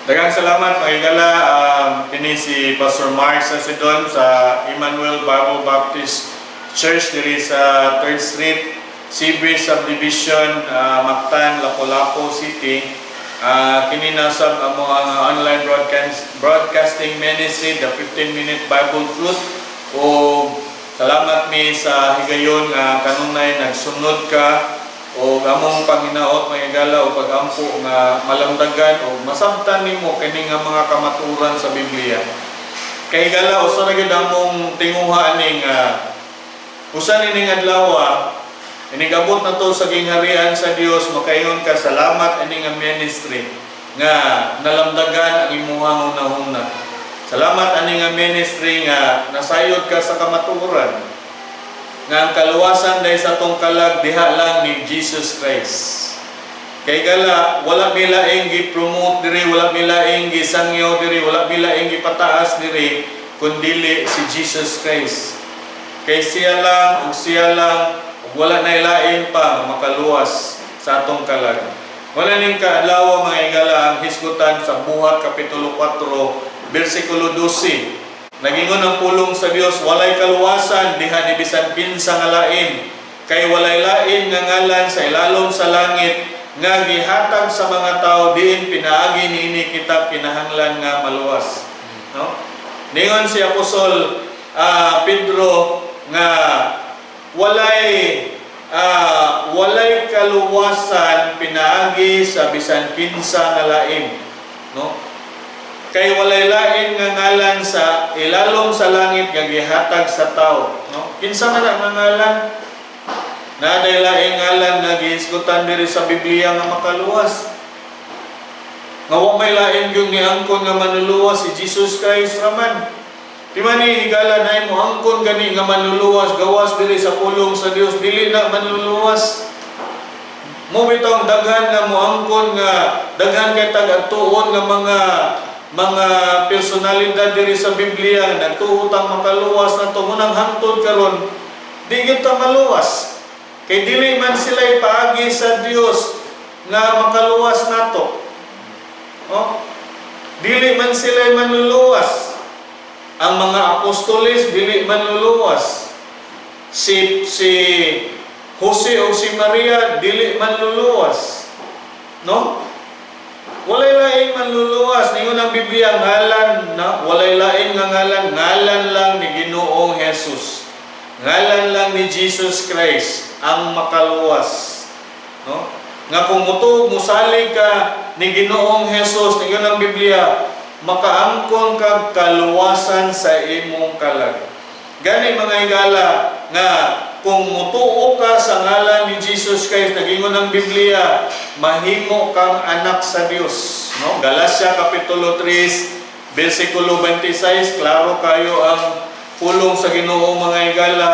Daghang salamat, mga higala. Kini si Pastor Mark Sasidon sa Emmanuel Bible Baptist Church diri sa 3rd Street, Seabreeze Subdivision, Mactan, Lapu-Lapu City. Kini nasab amo ang online broadcasting ministry, the 15-minute Bible Truth. O salamat mi sa higayon nga kanunay nagsunod ka o among panginaot, mga higala, o pagampo nga malamdagan o masabtan nimo kini nga mga kamatuoran sa Biblia. Kay, higala, usa ra gyud among tinguha ning usa nining adlaw inigabot na to sa gingharian sa Dios, makaingon ka, "Salamat ini nga ministry nga nalamdagan ang imuhang hunahuna. Salamat ani nga ministry nga nasayod ka sa kamatuoran nga ang kaluwasan dahil sa atong kalag diha lang ni Jesus Christ." Kay, gala, wala mi laing gi-promote diri, wala mi laing gisangyaw diri, wala mi laing gipataas diri kundili si Jesus Christ. Kay siya lang ug siya lang ug wala na lain pa nga makaluwas sa atong kalag. Wala ning kaadlaw, mga higala, ang hisgutan sa Buhat Kapitulo 4 bersikulo 12. Nagingon ang pulong sa Dios, "Walay kaluwasan diha ni bisan kinsa nga lain, kay walay lain nga ngalan sa ilalom sa langit nga gihatag sa mga tao diin pinaagi niini kita kinahanglan nga maluwas." No? Ningon si Apostol Pedro nga walay kaluwasan pinaagi sa bisan kinsa nga lain, no? Kay walay lain nga ngalan sa ilalom sa langit nga gihatag sa tao, no? Kinsa man ang ngalan? Naa laing ngalan nga gihisgutan diri sa Biblia nga makaluwas? Nga wa may lain yung niangkon nga manluluwas, si Jesus Christ raman. Di man ni, higala, na mo angkon gani nga manluluwas gawas diri sa pulong sa Dios, dili na manluluwas. Mo bitong daghan nga moangkon nga daghan kay tag-atuon nga mga personalidad diri sa Biblia nga nagtuo tang makaluwas na munang hangtod karon di gyud ta maluwas. Kay dili man sila paagi sa Dios nga makaluwas nato. Oh? Dili man sila manluluwas. Ang mga apostoles dili manluluwas. Si Jose o si Maria dili manluluwas. No? Walay laing manluluwas. Ningon ang Biblia, ngalan na walay laing nga ngalan, ngalan lang ni Ginoong Jesus. Ngalan lang ni Jesus Christ ang makaluwas. No? Nga kung mutuo, musalig ka ni Ginoong Jesus, ningon ang Biblia, makaangkon kag kaluwasan sa imong kalag. Gani, mga higala, nga kung mutuo ka sa ngalan ni Jesus Christ, nagingon ang Biblia, mahimo kang anak sa Dios. No? Galacia Kapitulo 3, versikulo 26, klaro kayo ang pulong sa Ginoo, mga higala.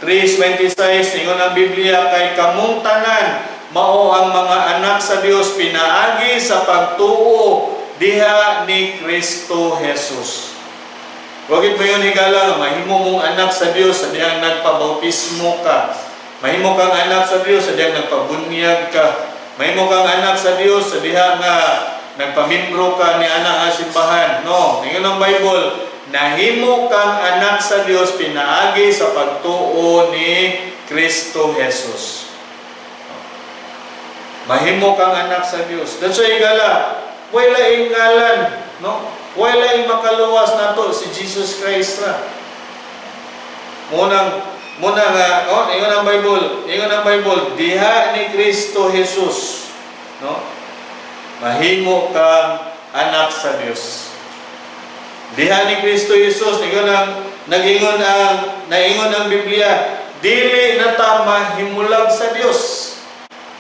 3:26, ingon ang Biblia, "Kay kamong tanan mao ang mga anak sa Dios pinaagi sa pagtuo diha ni Kristo Jesus." Wagit mo yun, higala, mahimo mong anak sa Dios sa dihang nagpabautismo ka. Mahimo kang anak sa Dios sa dihang nagpabunyag ka. Mahimo kang anak sa Dios sa diha nga nagpamimbro ka ni anak nga simbahan. No, ingon ang Bible, nahimo kang anak sa Dios pinaagi sa pagtuo ni Kristo Jesus. Mahimo kang anak sa Dios. That's why, higala, way laing ngalan, no? Way laing makaluwas nato, si Jesus Christ ra. Muna nga, oh, ingon ang Bible, diha ni Kristo Jesus, no? Mahimo kang anak sa Dios. Diha ni Kristo Jesus, ingon ang nagingon ang naingon ang Biblia, dili na ta mahimulag sa Dios.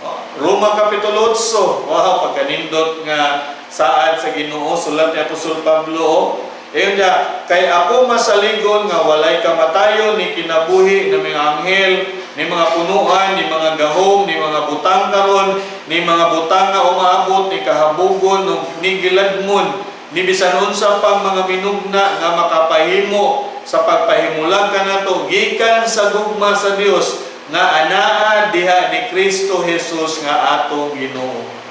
Oh, Roma Kapitulo 8, wow, pagkanindot nga saad sa Ginoo, sulat ni Apostol Pablo, oh. Ayun niya, "Kay ako masaligon nga walay kamatayon, ni kinabuhi, ni mga anghel, ni mga punuan, ni mga gahom, ni mga butang karon, ni mga butang nga umaabot, ni kahabugon, ni giladmon, ni bisan unsa pang mga minugna nga makapahimo sa pagpahimulag kanato gikan sa gugma sa Dios nga anaa diha ni Kristo Jesus nga atong Ginoo."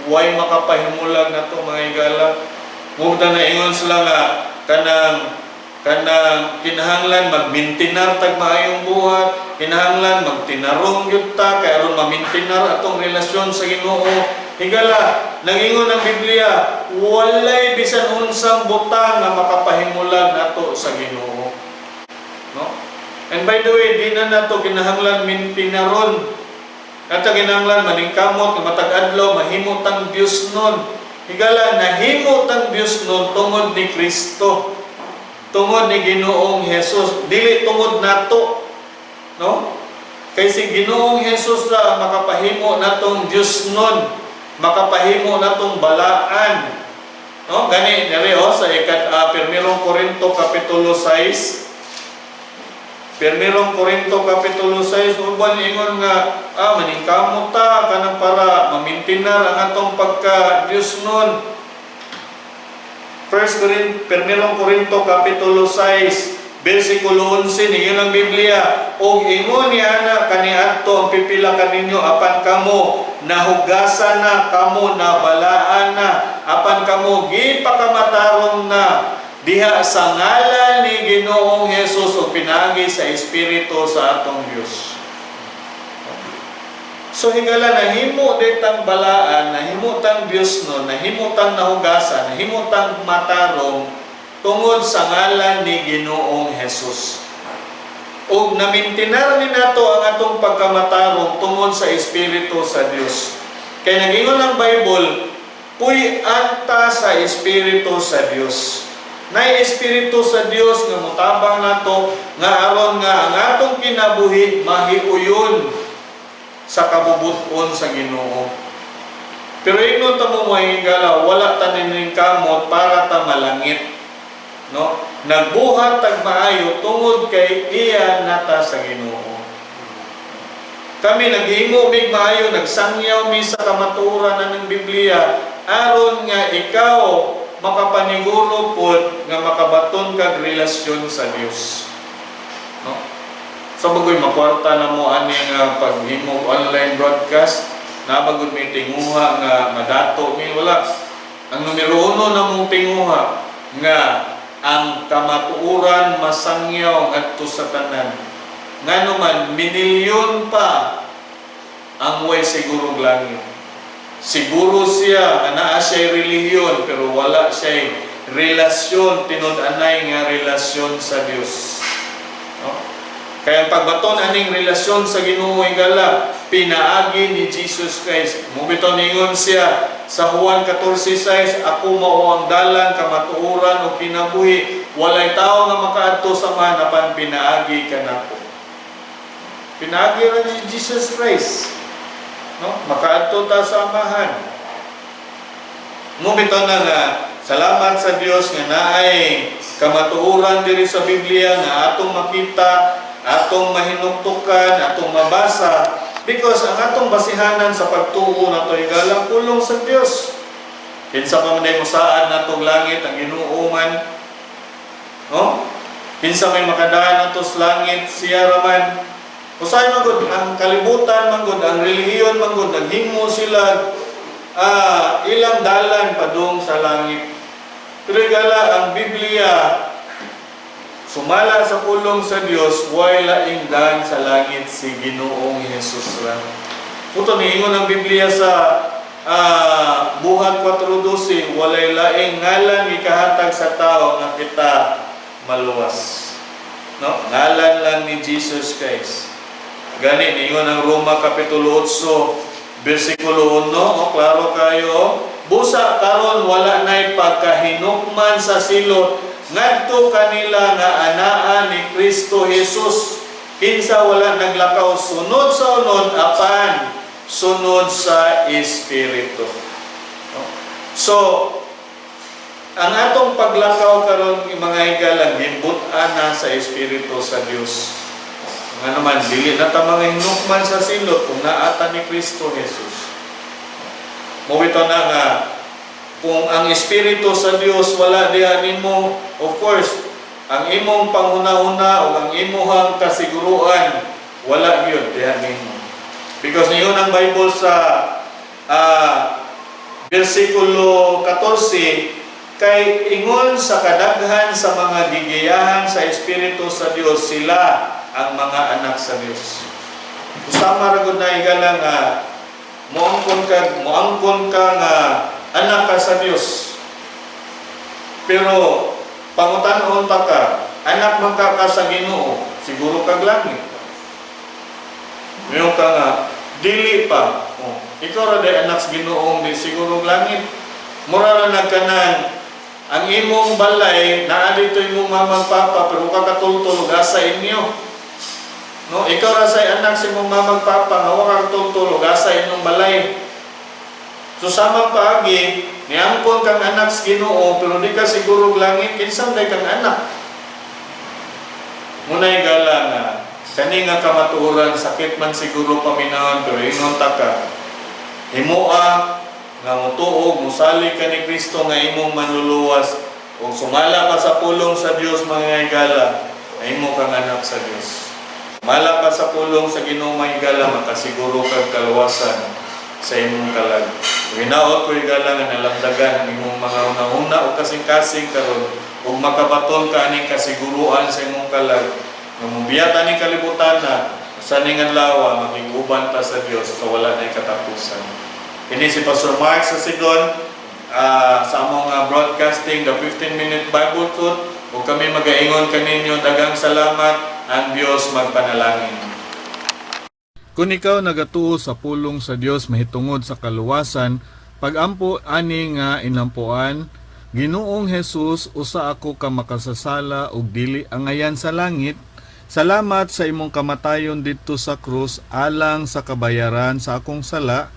Way makapahimulag nato, mga higala. Mugda na ingon sila nga kanang kinahanglan magmintinar tag maayong buhat, kinahanglan magtinarong gyud ta kay aron mamintinar atong relasyon sa Ginoo. Higala, nangingon ang Biblia, walay bisan unsang butang nga makapahimulag nato sa Ginoo. No? And by the way, di na nato kinahanglan mintinaron. Ato kinahanglan maningkamot nga matag adlaw mahimo tang Dios nun. Higala, nahimo tang Dios nun tungod ni Kristo. Tungod ni Ginoong Jesus, dili tungod nato. No? Kay si Ginoong Jesus ra ang makapahimo natong Dios nun, makapahimo natong balaan. No? Gani diri oh, sa ikat Primerong Korinto kapitulo 6. Primerong Korinto kapitulo 6, uban ingon nga maningkamot ta kanang para mamintinar ang atong pagka Dios nun. First Corinth, Primerong Korinto kapitulo 6, versikulo 11, ningon ang Biblia, "Og ingon ni ana kaniadto ang pipila kaninyo, apan kamo nahugasan na, kamo nabalaan na, apan kamo gipakamatarong na diha sa ngalan ni Ginoong Hesus ug pinaagi sa Espiritu sa atong Dios." So higala, nahimo ditang balaan, nahimo tang Dios no, nahimo tang nahugasan, nahimo tang matarong tungod sa ngalan ni Ginoong Hesus. Ug namintinar ni nato ang atong pagkamatarong tungod sa Espiritu sa Dios. Kay nagingon ang Bible, puy-an ta sa Espiritu sa Dios. Nay Espiritu sa Dios nga motabang nato nga aron nga ang atong kinabuhi mahiuyon sa kabubut-on sa Ginoo. Pero ingon ta mo, mga higala, wala ta kamot para ta malangit. No? Nagbuhat tag maayo tungod kay iya nata sa Ginoo. Kami naghimo mig maayo, nagsangyaw mi sa kamatuoran ng Biblia aron nga ikaw makapaniguro pod nga makabaton kag relasyon sa Dios. No? Sa bagoy makwarta na mo ani nga paghimo online broadcast, na bagod may tinguha nga madato mi, wala. Ang numero uno na mong tinguha nga ang kamatuoran masangyaw ngadto sa tanan. Ngano man minilyon pa ang way sigurong langit. Siguro siya nga naa siya relihiyon pero wala siya relasyon, tinud-anay nga relasyon sa Dios. No? Kaya ang pagbaton aning relasyon sa Ginoo, higala, pinaagi ni Jesus Christ. Mao bitaw ningon siya sa Juan 14:6, "Ako mao ang dalan, kamatuoran ug kinabuhi. Walay tawo nga makaadto sa Amahan apan pinaagi kanako." Pinaagi ra ni Jesus Christ. No? Makaadto ta sa Amahan. Mao bitaw na nga salamat sa Dios nga naay kamatuoran diri sa Biblia nga atong makita, atong mahinuktukan, atong mabasa, because ang atong basihanan sa pagtuo nato, higala, pulong sa Dios. Kinsa pa man day mosaad natong langit, ang Ginoo man. No? Kinsa may makadaan nato sa langit, siya raman. Usahay man gud ang kalibutan man gud, ang relihiyon man gud, naghimo sila ilang dalan padung sa langit. Pero higala, ang Biblia, sumala sa pulong sa Dios, way laing daan sa langit, si Ginoong Hesus ra. Puto niingon ang Biblia sa Buhat 4:12, "Walay laing ngalan ikahatag sa tao nga kita maluwas." No? Ngalan lang ni Jesus Christ. Gani niingon ang Roma kapitulo 8 bersikulo 1, oh, klaro kayo. "Busa karon wala nay pagkahinukman sa silot ngadto kanila nga anaa ni Kristo Jesus, kinsa wala naglakaw sunod sa unod apan sunod sa Espiritu." No? So, ang atong paglakaw karon, mga higala, gimbut-an na sa Espiritu sa Dios. Nga naman, dili na ta mga hinukman sa silot kung naa ta ni Kristo Jesus. Mao bitaw na nga kung ang Espiritu sa Dios wala diha nimo, of course, ang imong panghuna-huna o ang imuhang kasiguruan wala gyud diha nimo. Because niyon ang Bible sa Versikulo 14, "Kay ingon sa kadaghan sa mga gigiyahan sa Espiritu sa Dios, sila ang mga anak sa Dios." Usama ra gud na, higala, nga moangkon ka nga anak ka sa Dios. Pero pangutan-on ta ka, anak man ka ka sa Ginoo, siguro kag langit? Mayo ka nga, dili pa. Oh, ikaw ra day anak sa Ginoo, di siguro langit. Mura ra nagkanan ang imong balay, naa dito imong mama, papa, pero ka katultol asa inyo. No, ikaw ra say anak sa imong mama, papa nga wa ka katultol asa inyong balay. So samang paagi, niangkon kang anak sa Ginoo pero di ka siguro langit, kinsa day kang anak? Munay gala nga kani nga kamatuoran, sakit man siguro paminawon, pero ingon ta ka, himoa nga motuo, musalig ka ni Kristo nga imong manluluwas ug sumala ka sa pulong sa Dios, mga higala, imo kang anak sa Dios. Sumala ka sa pulong sa Ginoo, mga higala, makasiguro kag kaluwasan sa imong kalag. Hinaot ko, higala, nga nalamdagan ang imong mga hunahuna o kasing-kasing karon ug makabaton ka aning kasiguruan sa imong kalag nga mobiyat aning kalibutan na sa ning adlaw, maging uban ta sa Dios sa wala na katapusan. Kini si Pastor Mark sa Sidon sa among broadcasting, the 15-minute Bible Truth, ug kami magaingon kaninyo, daghang salamat, ang Dios magpanalangin. Kung ikaw nagatuo sa pulong sa Dios mahitungod sa kaluwasan, pagampo ani nga inampuan: "Ginoong Jesus, usa ako ka makasasala ug dili angayan sa langit. Salamat sa imong kamatayon didto sa krus alang sa kabayaran sa akong sala.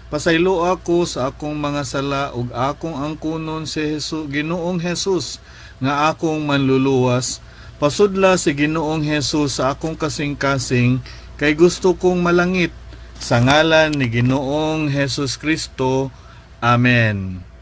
Pasaylo ako sa akong mga sala ug akong angkunon si Jesus, Ginoong Jesus, nga akong manluluwas. Pasudla si Ginoong Jesus sa akong kasing-kasing kay gusto kong malangit. Sa ngalan ni Ginoong Jesus Kristo. Amen."